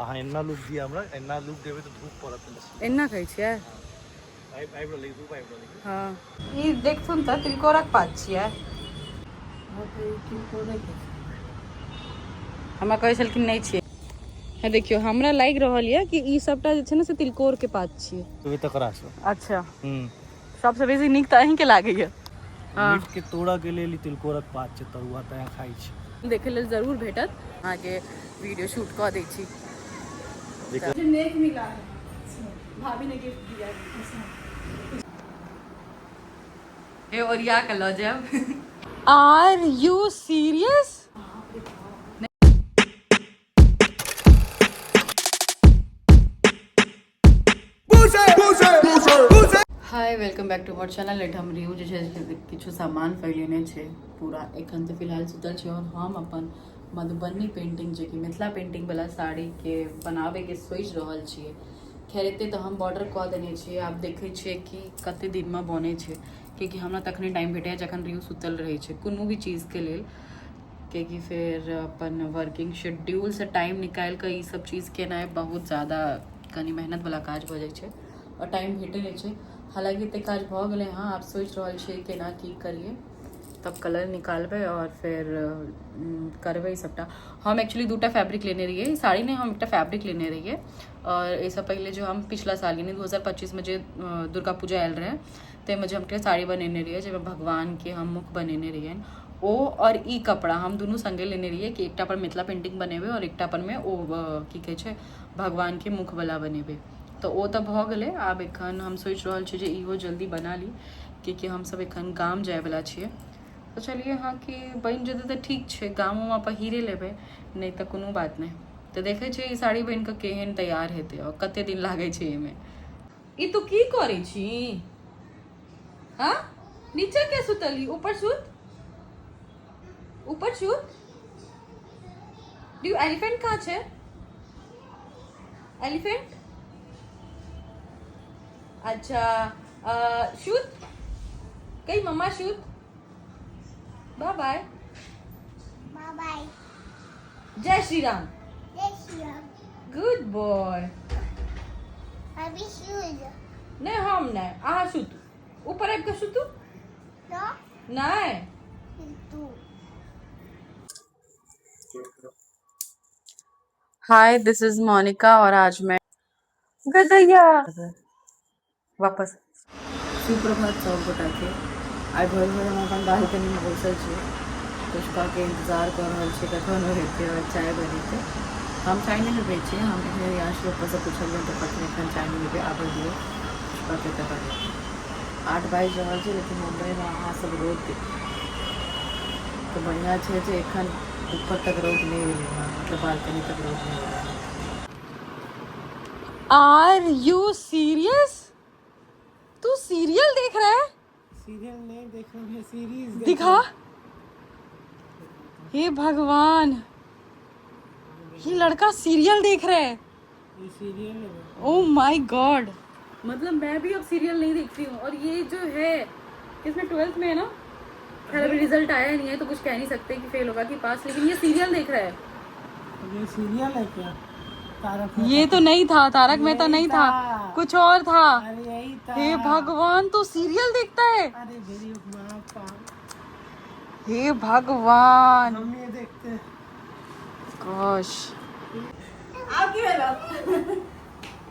अहाँ एना लूप दिअ हमरा, एना लूप देबै तऽ धूप पड़त ने। एना कहै छियै? आबि आबि रहलै, धूप आबि रहलै। हँ, ई देखथुन तऽ तिलकोरक पात छियै। हमरा कहै छलखिन नहि छियै। हे देखियौ, हमरा लागि रहल यऽ कि ई सबटा जे छै ने से तिलकोर के पात छियै। देबै तकरासँ। अच्छा। हूँ। सबसँ बेसी नीक तऽ अहीँके लागैया। हँ। मीट के तोड़ऽ के लेल ई तिलकोरक पात छै, तरुआ तैं खाइ छी। देखै लेल जरूर भेटत। अहाँके वीडियो शूट कऽ दै छी। नेक मिला है, भाभी ने गिफ्ट दिया है। हे, ओरिया के लऽ जायब। Are you serious? Hi, welcome back to our channel. एहिठाम रियू जे छै से किछु सामान फैलेने छै पूरा। एखन तऽ फिलहाल सुतल छै और हम अपन मधुबनी पेंटिंग, जे कि मिथिला पेंटिंग वाला साड़ीके बनाबैके सोचि रहल छियै। खैर, एते तऽ हम ऑर्डर कऽ देने छियै। आब देखै छियै कि कते दिनमे बनै छै, कियाकि हमरा तखने टाइम भेटैए जखन रियू सुतल रहै छै कोनो भी चीजके लेल, कियाकि फेर अपन वर्किंग शेड्यूलसँ टाइम निकालि कऽ ई सब चीज केनाइ बहुत ज्यादा कनि मेहनतवला काज भऽ जाइ छै आओर टाइम भेटै नहि छै। हालाँकि एते काज भऽ गेलै हँ, आब सोचि रहल छियै केना की करियै। तब कलर निकालबै आओर फेर करबै सबटा। हम एक्चुअली दूटा फैब्रिक लेने रहियै, साड़ी नहि, हम एकटा फैब्रिक लेने रहियै। आओर एहिसँ पहिले जो हम पिछला साल यानी 2025 मे जे दुर्गा पूजा आयल रहै, ताहिमे जे हम एकटा साड़ी बनेने रहियै, जाहिमे भगवानके हम मुख बनेने रहियनि, ओ आओर ई कपड़ा हम दुनू सङ्गे लेने रहियै कि एकटा पर मिथिला पेंटिंग बनेबै आओर एकटा पर मे ओ की कहै छै, भगवानके मुखवला बनेबै। तऽ ओ तऽ भऽ गेलै। आब एखन हम सोचि रहल छी जे इहो जल्दी बना ली, कियाकि हमसब एखन गाम जायवला छियै। तऽ चलियै, हँ, कि बनि जेतै तऽ ठीक छै, गामोमे पहिरे लेबै, नहि तऽ कोनो बात नहि। तऽ देखै छियै ई साड़ी बनि कऽ केहन तैयार हेतै आओर कते दिन लागै छै एहिमे। ई तू की करै छी? हाँ, नीचा क्या सुतली? ऊपर सुत, ऊपर सुत। ड्यू, एलिफेंट कहाँ छै? एलिफेंट? अच्छा, शुत कही मम्मा, शुत, बाय बाय। Bye bye. जय श्री राम। जय श्री राम। Good boy. अभी shoes. नहि, हम नहि, अहाँ सुतू, ऊपर आबि कऽ सुतू। No. नहि। तू। हाय, this is Monika और आज मैं गदैया वापस। सुप्रभात सब गोटा के। आइ भोर भोर हम अपन बालकनीमे बैसल छी, पुष्पाके इंतजार कऽ रहल छी, कखन ओ हेतै और चाय बनेतै। हम चाय नहि पीबै छी। हम एखने रियांश पप्पासँ पुछलियनि तऽ कहलखिन एखन चाय नहि पीबै, आबऽ दियौ पुष्पाके तऽ बनेतै। 8 बाजि रहल छै, लेकिन मुम्बईमे अहाँ सब रौद देखियौ तऽ बढ़िआँ छै जे एखन ऊपर तक रौद नहि एलै हँ, मतलब बालकनी तक रौद नहि एलै हँ। Are you serious? तू सीरियल देख रहा है? सीरियल नहीं देख रहा हूँ, सीरीज। दिखा। हे भगवान, ये लड़का सीरियल देख रहा है। ये सीरियल है। ओ my God, मतलब मैं भी अब सीरियल नहीं देखती हूँ और ये जो है, इसमें 12th में है ना। खैर, अभी रिजल्ट आया नहीं है तो कुछ कह नहीं सकते कि फेल होगा कि पास, लेकिन ये सीरियल देख रहा है। ये सीरियल है क्या? तारक? ये तो नहीं था, तारक मेहता नहीं था, था। कुछ और था। अरे, यही था। हे भगवान, तू सीरियल देखता है? अरे मेरी माँ बाप। हे भगवान। हम ये देखते हैं। गॉश। आब की भेलो?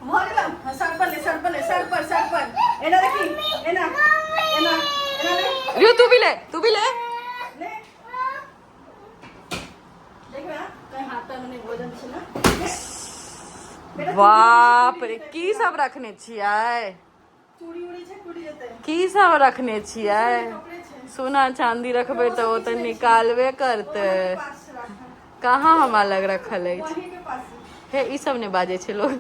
भऽ गेलो? हाँ, सर पर ले, सर पर ले, सर पर, सर पर। एना देखी, एना एना एना ले। रियो, तू भी ले, तू भी ले। ले, देखबे कहीं हाथ में नहीं भोजन छै ना बेटा। बाप रे, की सब रखने छियै? चूड़ी उड़ी छै, टूटी जेतै। की सब रखने छियै? कपड़े छै। सोना चांदी रखबै तऽ ओ तऽ निकालबे करतै। पास से राखल। कहाँ हमरा लग रखल अछि? वहीं के पास से। हे, ई सब नहि बाजै छै लोग।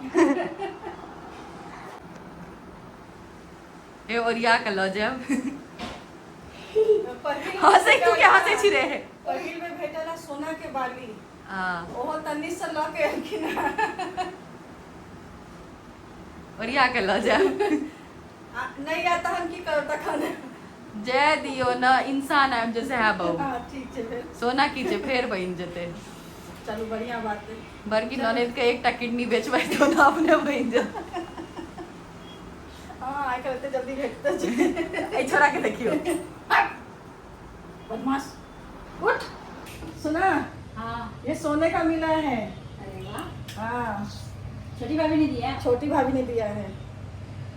हे, ओरिया के लऽ जायब। पहिल हँसै, तू के हँसै छी रे? पहिल में भेटल है सोना के बाली। हँ। ओहो तन्नी से लऽ के एलखिन हँ। ओरिया के लऽ जायब। आ, नहि आयत तहन की करब तखन? जय दियौ ने, इंसान आबि जे सएह बहु। हँ, ठीक छै फेर। सोना की छै, फेर बनि जेतै। चलू बढ़िया बात है। बड़की ननद के एकटा किडनी बेचबै तऽ ओना अपने बनि जायत। हाँ, आइ काल्हि एते जल्दी भेटते छै। एहि छोरा के देखियौ। बदमाश, उठ। सुना? हाँ। ये सोने का मिला है। अरे वाह! हाँ। छोटी भाभी ने दिया? छोटी भाभी ने दिया है।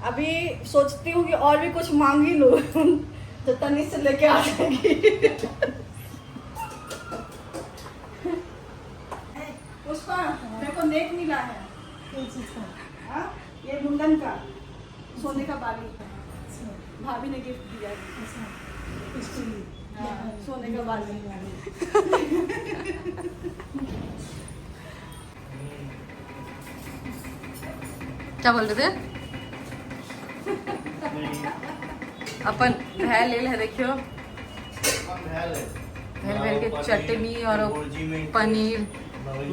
अभी सोचती हूँ कि और भी कुछ मांग ही लूँ तो तनी से लेके आ जाएगी। पुष्पा, मेरे को नेक मिला है। कोई चीज का? हाँ, ये मुंडन का सोने का बाली भाभी ने गिफ्ट दिया है। अच्छा, इसके लिए? हाँ, सोने का बाली। क्या बोल रहे थे? अपन भेल लेल है, देखियो, भेल भेल के चटनी और पनीर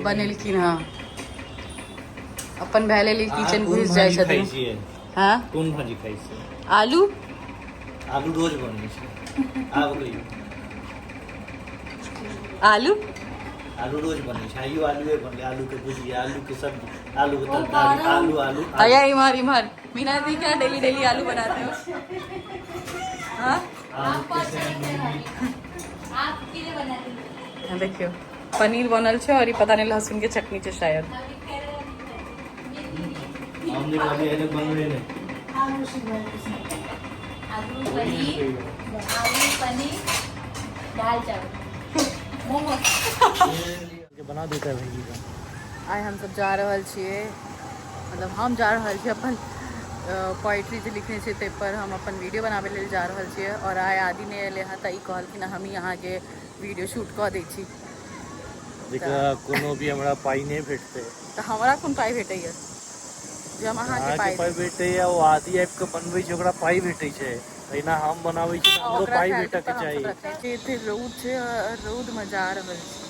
बनेलखिन हँ। अपन भेल लेल किचन घुस जाइ छथिन। हाँ। कोन भाजी खाइ छियै? आलू। आलू रोज बनै छै, आब कहियौ। आलू। आलू रोज बनै छै। आइयो आलूए बनलै, आलू के भुजिया, आलू के सब्जी, आलू के तरकारी, आलू, आलू। आया, इम्हर इम्हर। मीना दी, क्या डेली डेली आलू बनाते हो? हाँ। आपको अच्छा लगता है भाभी, आपके लिए बनाती हूँ। हाँ, देखियो, पनीर बनल छै और ई पता नहीं, लहसुन के चटनी छै शायद। अभी कह हम जे कहलियै एने बनबै नहि। आलू शिवाय। आलू पनीर, आलू पनीर, दाल चावल, मोमोज। के बना देता है भाई का। आइ हमसब जा रहल छियै, मतलब हम जा रहल छियै अपन पोइट्री जे लिखने छियै ताहि पर हम अपन वीडियो बनाबै लेल जा रहल छियै। और आइ आदि नहि एलै हँ तऽ ई कहलखिन हमही अहाँके वीडियो शूट कऽ दै छी। जेकरा कोनो भी हमरा पाइ नहि भेटतै। तऽ हमरा कोन पाइ भेटैया जे हम अहाँके अहाँके पाइ पाइ भेटैया। ओ आदि आबि कऽ बनबै छै, ओकरा पाइ भेटै छै। तहिना हम बनाबै छी तऽ हमरो ओकरा पाइ ख्याल भेटऽके तऽ हमसब चाही। रखने छियै। एते रौद छै आ रौदमे जा रहल छी।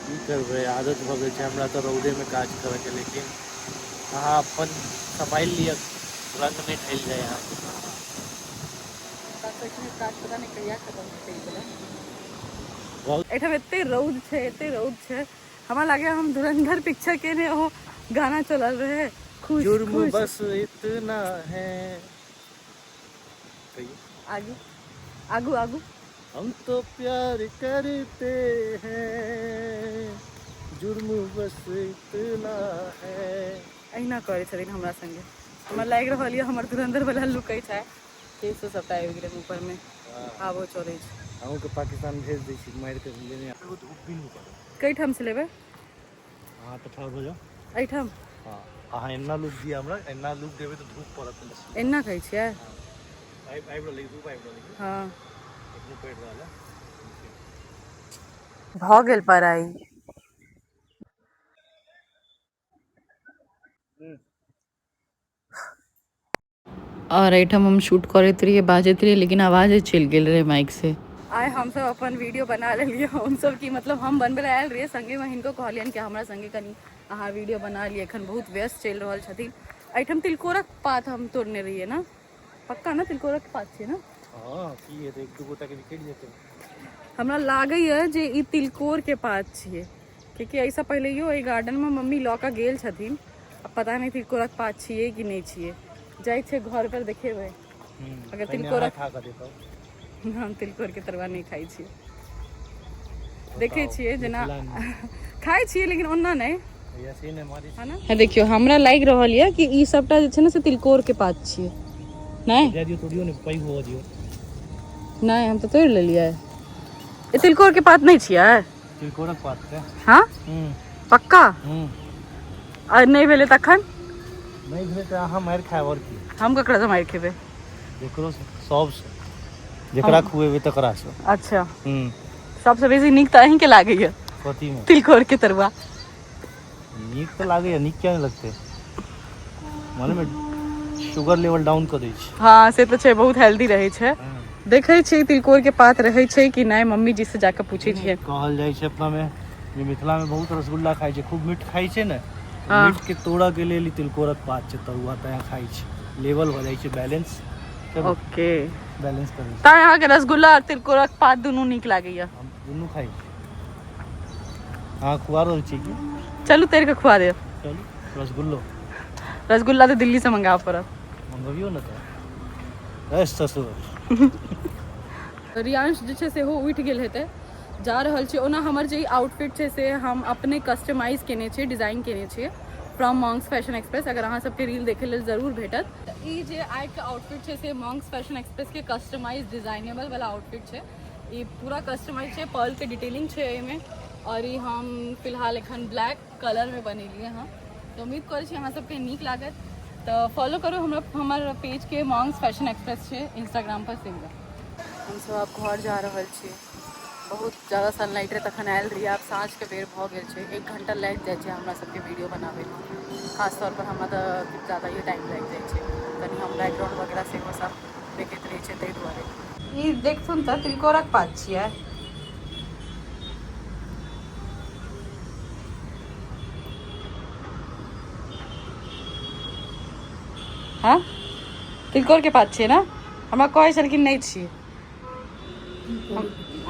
की करबै, आदत भऽ गेल छै हमरा तऽ रौदेमे काज करऽके। लेकिन अहाँ अपन सम्हारि लिअ, रंग नहि ढलि जाय अहाँके। काज पता नहि कहिया खतम हेतै ई वला। बहुत। एहिठाम एते रौद छै, एते रौद छै, हमरा लागैया हम धुरंधर पिक्चर के ने ओ गाना चलल रहे, खुश जुर्म खुश। बस इतना है, कहिए। आगू आगू आगू। हम तो प्यार करते हैं, जुर्म बस इतना है। अहिना करै छथिन हमरा संगे। हमरा लागि रहल यऽ हमर धुरंधर वाला लुकै छै। केसो सबटा आबि गेलै ऊपर मे, आबो चलै छै। अहूँके पाकिस्तान भेज दै छी, मारि के लेने एगो धूप भी नहि पड़े। कै ठाम से लेबै? अहाँ तऽ ठाढ़ हो जाओ। एहिठाम? हाँ, अहाँ एना लुक दिअ हमरा। एना लुक देबै तऽ धूप पड़त नहि। एना कहै छियै? आबि आबि रहलै, धूप आबि रहलै। हँ। एखनो पड़ि रहल है। भऽ गेल पढ़ाइ। और एहिठाम हम शूट करैत रहियै, बाजैत रहियै, लेकिन आवाजे चलि गेल रहै माइक से। आइ हमसब अपन वीडियो बना लेलियै। हमसब की, मतलब हम बनबै लए आयल रहियै, संगेमे हिनको कहलियनि कि हमरा संगे कनि अहाँ वीडियो बना लिअ। एखन बहुत व्यस्त चलि रहल छथिन। एहिठाम तिलकोरक पात हम तोड़ने रहियै ने? पक्का ने तिलकोरक पात छै ने? हँ, की हेतै, एक दू गोटा के निकलि जेतै। हमरा लागैए जे ई तिलकोरके पात छियै, कियाकि एहिसँ पहिलैयो एहि गार्डनमे मम्मी लऽ कऽ गेल छथिन। आ पता नहि तिलकोरक पात छियै कि नहि छियै। जाइ छै घर पर, देखेबै। अगर पहिने तिलकोरक अहाँ खा कऽ देखब। हम तिलकोरके तरुआ नहि खाइ छियै। देखै छियै जेना खाइ छियै, लेकिन ओना नहि। ऐसे नहि मारै। है ना, देखियौ, हमरा लागि रहल यऽ कि ई सबटा जे छै ने से तिलकोरके पात छियै। नहि। जाय दियौ, तोड़ियौ ने, पैघ हुअ दियौ। नहि, हम तऽ तोड़ि लेलियै। ई तिलकोरके पात नहि छियै? तिलकोरक पात छै। हँ? हूँ। पक्का? हूँ। आ नहि भेलै तखन? नहि भेलै तऽ अहाँ मारि खायब, आओर की। हम ककरासँ मारि खेबै? जकरो सबसँ, जेकरा खुएबै तकरासँ। अच्छा। हूँ। सबसँ बेसी नीक तऽ अहीँके लागैया। कथीमे? तिलकोरके तरुआ। नीक तऽ लागैया, नीक किया नहि लगतै? मनमे शुगर लेवल डाउन कऽ दै छै। हँ, से तऽ छै, बहुत हेल्दी रहै छै। देखै छियै तिलकोरके पात रहै छै कि नहि, मम्मी जी से जाकऽ पूछै छियै। कहल जाइ छै अपनामे जे मिथिलामे बहुत रसगुल्ला खाइ छै, खूब मीठ खाइ छै ने। हाँ। मीठ के तोड़ऽ के लेल ई तिलकोरक पात छै, तरुआ तैं खाइ छै। लेवल भऽ जाइ छै बैलेंस। ओके। बैलेंस करै छै। तैं अहाँके रसगुल्ला आओर तिलकोरक पात दुनू नीक लागैया। हम दुनू खाइ छी। अहाँ खुआ रहल छी की? चलू तैर के खुआ देब। चलू रसगुल्लो। रसगुल्ला तऽ दिल्लीसँ मंगाबऽ पड़त। मंगबियौ ने तऽ। ससुर रियांश जे छै सेहो उठि गेल हेतै, जा रहल छै। ओना हमर जे ई आउटफिट छै से हम अपने कस्टमाइज केने छियै, डिजाइन केने छियै फ्रॉम मॉन्क्स फैशन एक्सप्रेस। अगर अहाँ सबके रील देखै लेल जरूर भेटत। ई जे आइके आउटफिट छै से मॉन्क्स फैशन एक्सप्रेसके कस्टमाइज डिजाइनेबल वाला आउटफिट छै। ई पूरा कस्टमाइज छै, पर्लके डिटेलिंग छै एहिमे। और ई हम फिलहाल एखन ब्लैक कलरमे बनेलियै हँ। तऽ उम्मीद करै छी अहाँ सबके नीक लागत। तऽ फॉलो करू हमरा हमर पेजके, मॉन्क्स फैशन एक्सप्रेस छै इंस्टाग्राम पर सेहो। हमसब आब घर जा रहल छी। बहुत ज्यादा सनलाइट रहै तखन आयल रहियै, आब साँझके बेर भऽ गेल छै। 1 घंटा लागि जाइ छै हमरा सबके वीडियो बनाबैमे, खास तौर पर हमरा तऽ किछु ज्यादा ही टाइम लागि जाइ छै। कनि हम बैकग्राउंड वगैरह सेहो सब देखैत रहै छियै ताहि दुआरे। ई देखथुन तऽ तिलकोरक पात छियै। हँ, तिलकोरके पात छियै ने? हमरा कहै छलखिन नहि छियै।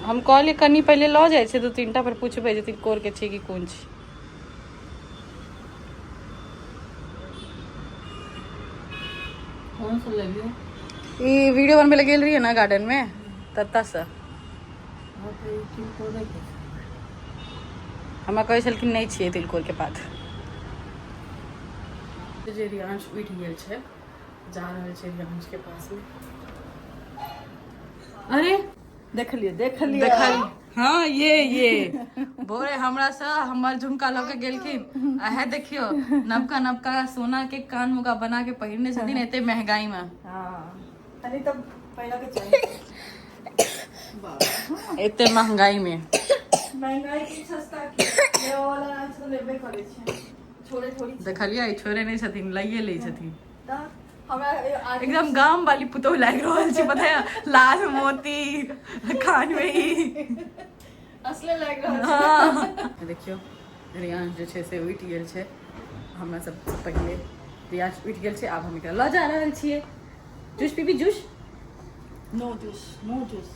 हम कहलियै कनि पहिले लऽ जाइ छै 2-3 टा पर पुछबै जे तिलकोरके छै कि कोन छै। कौन सा लेलियो? ई वीडियो बनबै लए गेल रहियै ने गार्डन मे, ततऽसँ। हाँ, तऽ ई तिलकोरे के छै। हमरा कहै छलखिन नहि छियै तिलकोरके पात। जे रियांश उठि गेल छै, जा रहल छै रियांश के पास में। अरे देखलियै देखलियै। देखल हाँ, ये भोरे हमरा से हमर झुमका लऽ के गेलखिन। अहे देखियो, नवका नवका सोना के कान मुका बना के पहिरने छथिन एते महंगाई में। हाँ, कनि तऽ पहिरऽ के चाही। एते महंगाई में। महंगाई की सस्ता की, लेबऽ वाला रहै छै तऽ लेबे करै छै, छोड़े थोड़ी छै। देखलियै, छोड़े नहि छथिन, लइए लै छथिन। तऽ हमरा आदमी एकदम गाम वाली पुतोह लागि रहल छै, पता है? लाल मोती कान में ही असले लागि रहल छै। हाँ। देखियौ, रियांश जे छै से उठि गेल छै। हमरा सबसँ पहिले रियांश उठि गेल छै। आब हम एकरा लऽ जा रहल छियै। जूस पीबी? Juice? No juice, no juice.